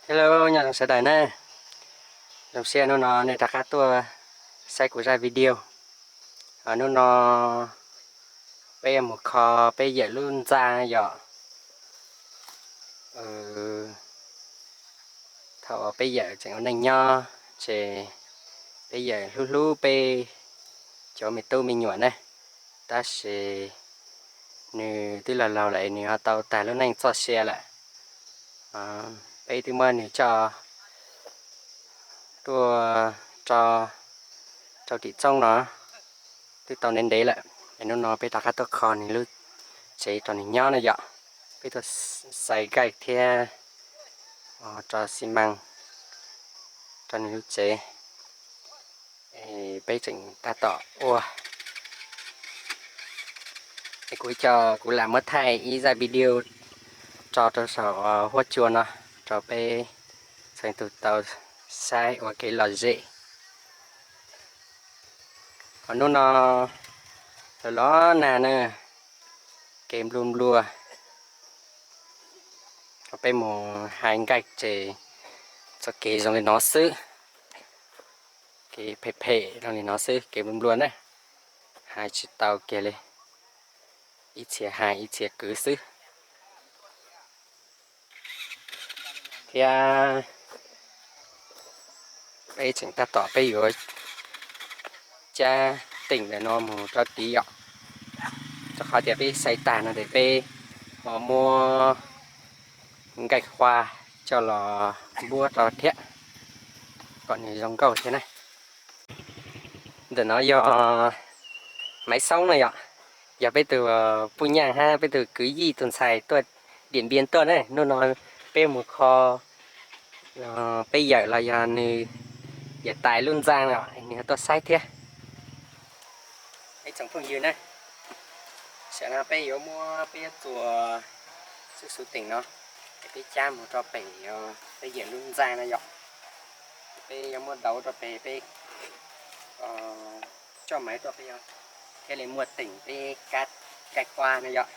Hello, nyob zoo sawv daws na. Zoo siab hnub no nej rov qab tuaj saib kuv zaj video. Hnub no peb mus kho peb yawm lub ntxa yom. Thaum peb yawm tseem ua neej nyob ces peb yawm hlub hlub peb cov me tub me nyuam na, tab sis nws twb laug laug lawm, nws ho tau tag lub neej txoj sia lawm. Peb twb muab nws coj tuaj rau tim txooj no twb tau ntev ntev lawm. Es hnub no peb rov qab tuaj kho nws lub tsev rau nws nyob no yom. Peb tuaj xais nkaij thiab rau xi mas rau nws lub tsev. Peb tseem tab tom ua, es kuv coj kuv lam muab thaij ib zaj video tso rau saum huab cua no rau peb txhua tus tau saib ua kev lom zem. Ho hnub no los los nag na, kev nplua nplua. Peb mus hais nkaij ces txoj kev zoo li no xwb, kev phem phem zoo li no xwb, kev nplua nplua na, hais tsis tau kiag li, ib txhia hais ib txhia kwv xwb. Thiab peb tseem tab tom peb yuav cab teem ntawm no mus rau tid yom, rau qhov tias peb xais tag no ces peb ho muab nkaij qua coj los npuab rau thiab kom nws zoo nkauj thiab na. Ntawm no yog Maiv Xoob no yom, yog peb tus puj nyaj hab peb tus kwv yij tus ntxhais tuaj Diam Npias tuaj na. Hnub no peb mus kho peb yawm los yog nws yawm tais lub ntxa no, nws tuaj saib thiab. Ib tsoom phooj ywg na, tam sim no peb yuav muab peb yuav txuas xub xuv teem no es peb cab mus rau pem peb yawm lub ntxa no yom. Peb yuav muab dauv rau pem peb coj maiv tuaj peb thiaj li muaj teem peb kab nkaij qua no yom.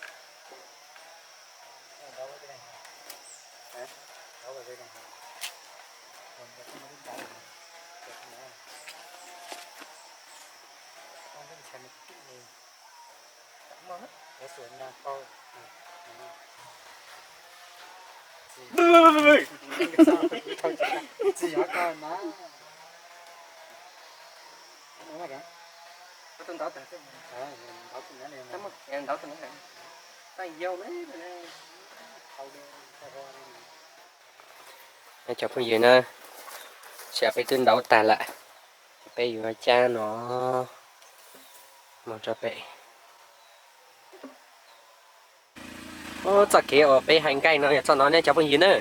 Cov phooj ywg na, tam sim no peb twb dauv tag lawm, peb yuav cab no mus rau pem. Txoj kev uas peb hais nkaij no yog txoj no ne cov phooj ywg na.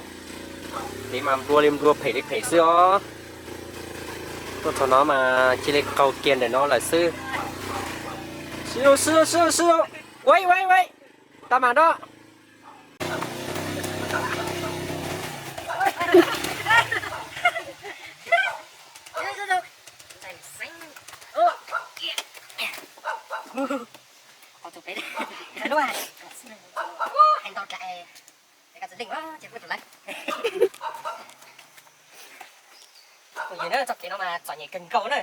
Kev mas nplua li nplua phem li phem xwb os. Tuaj txog no mas cia li qaug kiag ntawm no lawm xwb. Sib sib sib sib, ua ua ua, tau mas da. Txoj kev no mas txom nyem kawg nkaus na.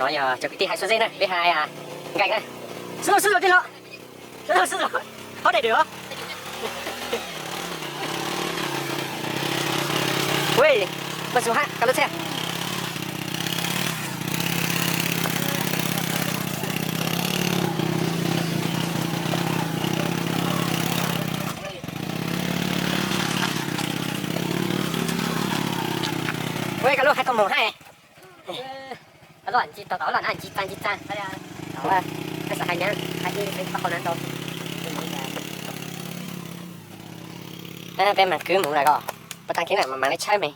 No yog cov kwv tij hais suav zej na, peb hais nkaij na. Sib los sib los tij los, sib los sib los, hov dai dwm os. Ui, mas su hab koj lub txhia. Ui, koj lub hab koj moog hab. Koj lub ntsib tau tau los ntsib txag ntsib txag. Koj xav hais nyab hais ib qho na ntau. Peb mas kwv mus lawm os. Ua tag kev na mas mam li tshawb me.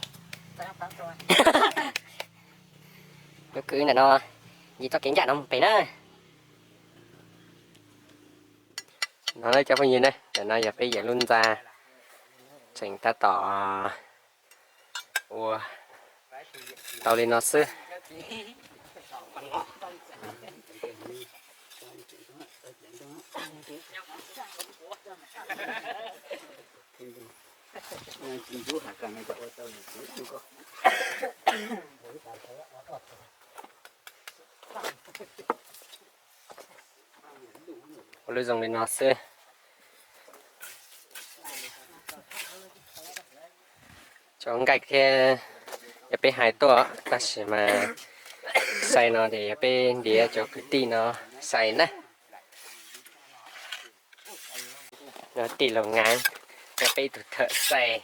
Lub kwj ntawm no, yim txoj kev ncaj no mus pem na. No cov phooj ywg na, ntawm no yog peb yawm lub ntxa, tseem tab tom ua tau li no xwb. Ua lub zoo li no xwb. Cov nkaij thiab yog peb hais tuaj, tab sis mas xais no ces yog peb ntiav cov kwv tij no xais na. Tij laug Ngav yog peb ib tug thawm xais,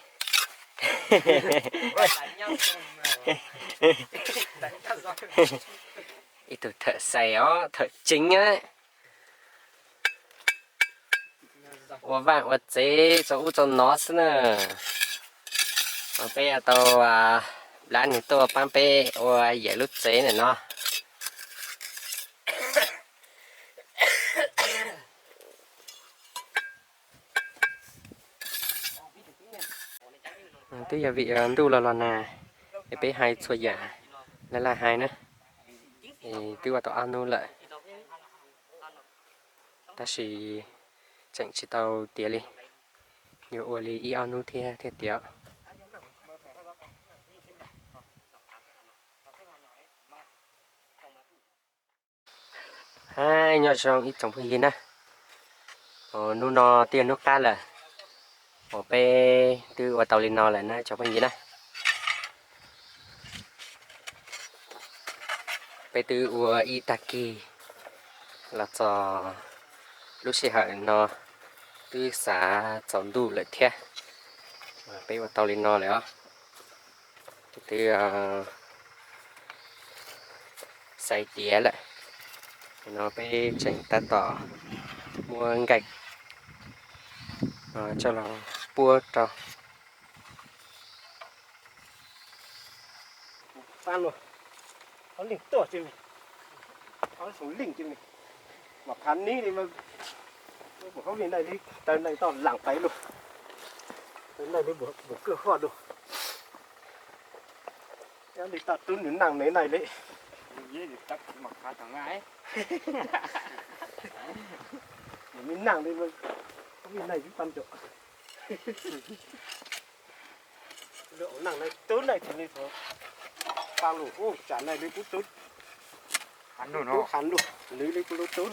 ib tug thawm xais os, thawm tseeb a. Ua vaj ua tsev txog ub txog no xwb na. Peb yuav tau nplab nws tuaj pab peb ua yawm lub tsev ntawm no. Twb yog vim ntuj los los nag, es peb hais txhua yam laj laj hais na, es twb ua tau ob hnub lawm, tab sis tseem tsis tau tiav li, yuav ua li ib ob hnub thiab thiaj tiav. Hais nyob zoo ib tsoom phooj ywg na, hnub no twb yog hnub qab lawm, uas peb twb ua tau li no lawm na tsoom phooj ywg na. Peb twb ua ib tag kis los txog lub sij hawm no twb xav tsaus ntuj lawm thiab. Peb ua tau li no lawm os. Twb xais tiav lawm. No peb tseem tab tom muab nkaij coj los puab rau. Pab luag, ob leeg tuaj tsis me, ob leeg tsis me, mas phav nib li, hauv li nai li taw nai toj laam pais luag, taw nai li npaum kwj huaj dua, li toj tub nws naaj nws nai li. Nws naaj li, nws nai li pab ncaum. Lub naaj nai tub nai tsis li thaum paj lug, tsam nai li kuv tub, kuv has lug, nws li kuv lub tub.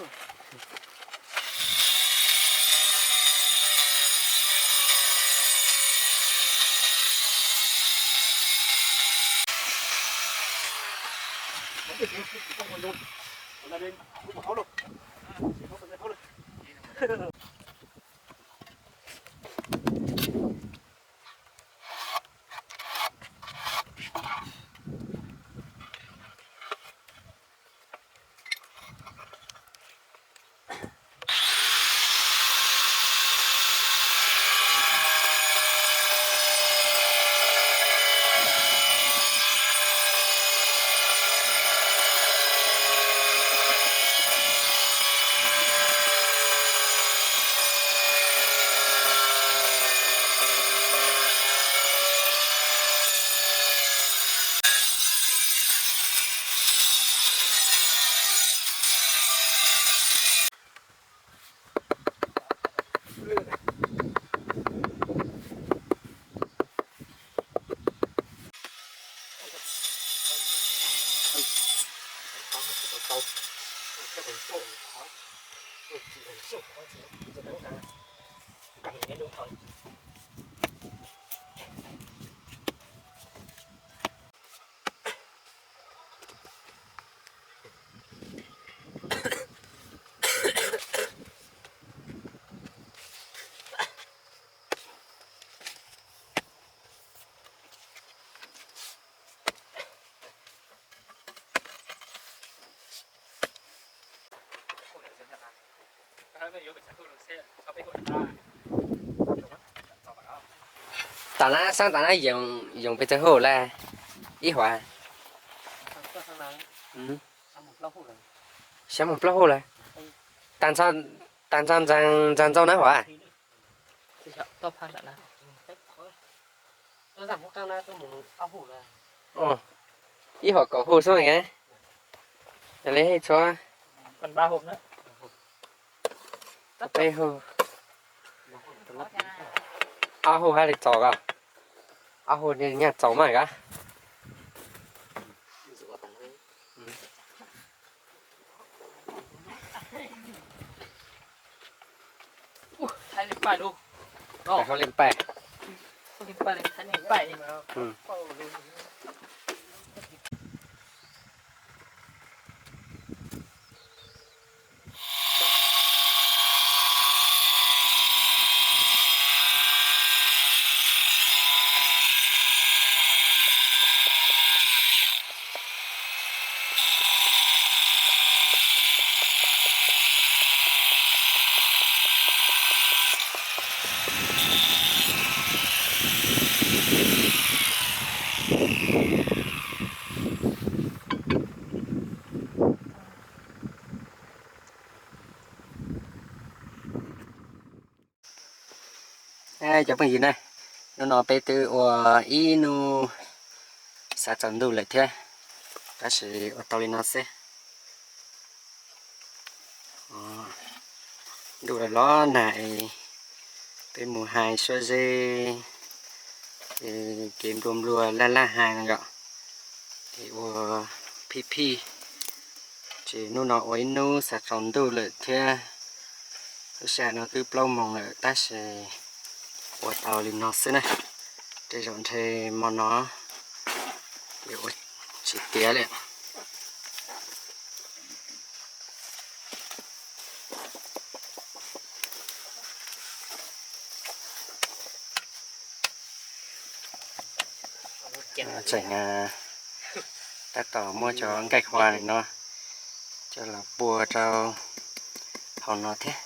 Tom no sab tom no yoog pes tsawg hub lawm ib huam? Sab moos plaub hub lawm. Tag nrho ntxag ntxaug na huam? Ib huam kaum hub xwb mas. Yog li txhua peb hub, ob hub hab li txaus ko. Ob hub nyaj txaus mas ko. Hab li pais. Cov phooj ywg na, hnub no peb twb ua ib hnub xav tsaus ntuj lawm thiab, tab sis ua tau li no xwb. Ntuj los los nag es peb mus hais suab zeb, kev nplua nplua laj laj hais no yom, es ua phij phij. Ces hnub no ua ib hnub xav tsaus ntuj lawm thiab, lub sij hawm no twb plaub moos lawm tab sis ua tau li no xwb na. Tej zaum ntshe mo no yuav ua tsis tiav li. Tseem tab tom muab cov nkaij hua no coj los pua rau hauv no thiab.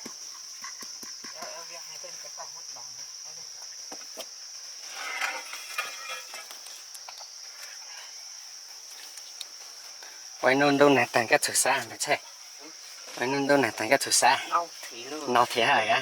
Ua ib hnub ntuj nag tag koj txhum xav mas tshaj. Ua ib hnub ntuj nag tag koj txhum xav. No thiab hais a.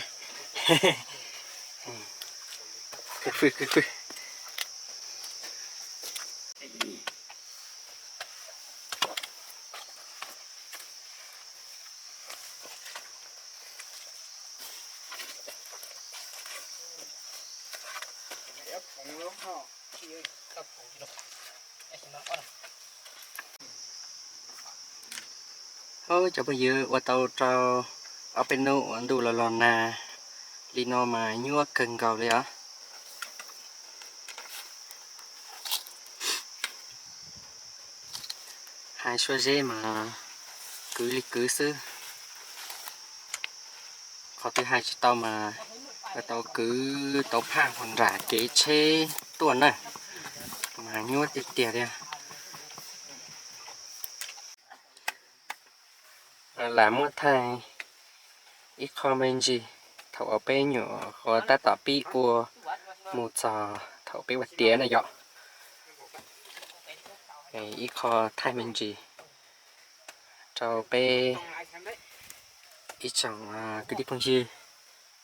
Hauv cov phooj ywg, ua tau rau ob peb hnub uas ntuj los los nag li no mas nyuaj kawg nkaus li os. Hais suab zeb mas kwv li kwv xwb. Qhov twg hais tsis tau mas yuav tau kwv tau phaj hauv nram kev tsheb tuaj na, mas nyuaj tiag tiag li. Lam muab thaij ib qho me ntsis thaum uas peb nyuam qhuav tab tom pib ua mus txog thaum peb ua tiav na yom. Ib qho thaij me ntsis rau peb ib tsoom kwv tij phooj ywg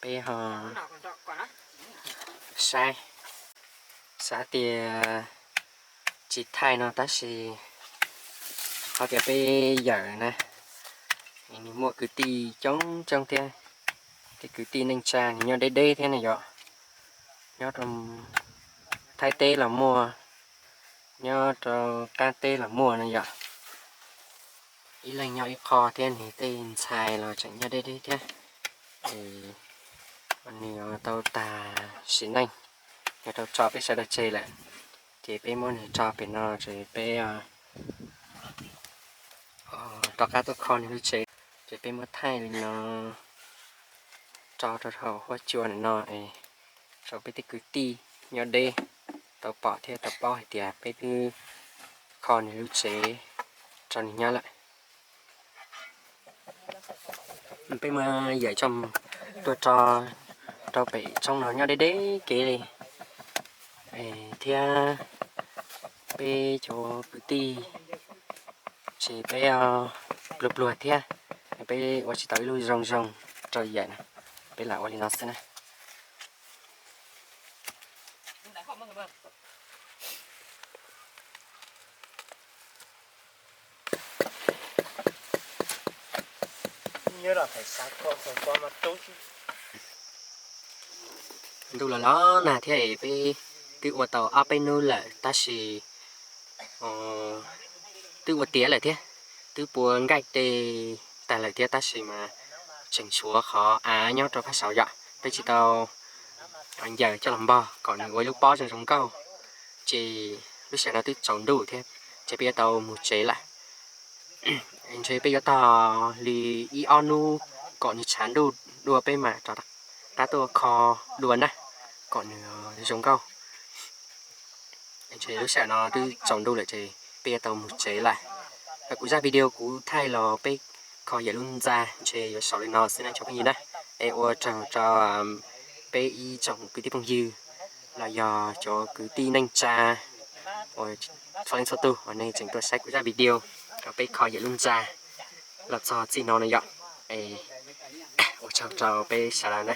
peb ho saib. Xav tias tsis thaij no tab sis qhov tias peb yawm na, nws muaj kwv tij coob coob thiab. Tej kwv tij neej tsa nws nyob deb deb thiab na yom. Nyob rau Thaib teb los muaj, nyob rau qab teb los muaj na yom. Ib leeg nyob ib qho thiab nws tej ntxhais los tseem nyob deb deb thiab. Es nws tau tag sim neej, nws tau tso peb sawv daws tseg lawm, ces peb muab nws tso pem no ces peb rov qab tuaj kho nws lub tsev. Ces peb muab thaij li no tso rau hauv huab cua no es rau peb tej kwv tij nyob deb tau pom thiab tau paub hais tias peb twb kho nws lub tsev rau nws nyob lawm. Peb muab yawm tso tuaj tso rau pem tsob no nyob deb deb kev li. Es thiab peb cov kwv tij, ces peb pluag pluag thiab, peb ua tsis tau ib lub zoo zoo rau yawm na, peb lam ua li no xwb na. Ntuj los los nag thiab es peb twb ua tau ob peb hnub lawm tab sis twb ua tiav lawm thiab, twb pua nkaij tej tag lawm thiab tab sis mas tseem tshuav qhov av nyob rau phab saud yom, peb tsis tau ncaws coj los npog kom nws ua ib lub pob zoo zoo nkauj. Ces lub sij hawm no twb tsaus ntuj thiab, ces peb yuav tau mus tsev lawm. Ntshe peb yuav tog li ib ob hnub kom nws tshav ntuj dua peb mam rov qab tuaj kho dua na, kom nws zoo nkauj. Ntshe lub sij hawm no twb tsaus ntuj lawm ces peb yuav tau mus tsev lawm. Kuv zaj video kuv thaij los peb kho yawm lub ntxa ntshe yuav xaus li no xwb na cov phooj ywg na. Es ua tsaug rau peb ib tsoom kwv tij phooj ywg los yog cov kwv tij neej tsa uas txhua leej txhua tus uas nej tseem tuaj saib kuv zaj video uas peb kho yawm lub ntxa los txog txij no no yom. Es ua tsaug rau peb sawv daws na.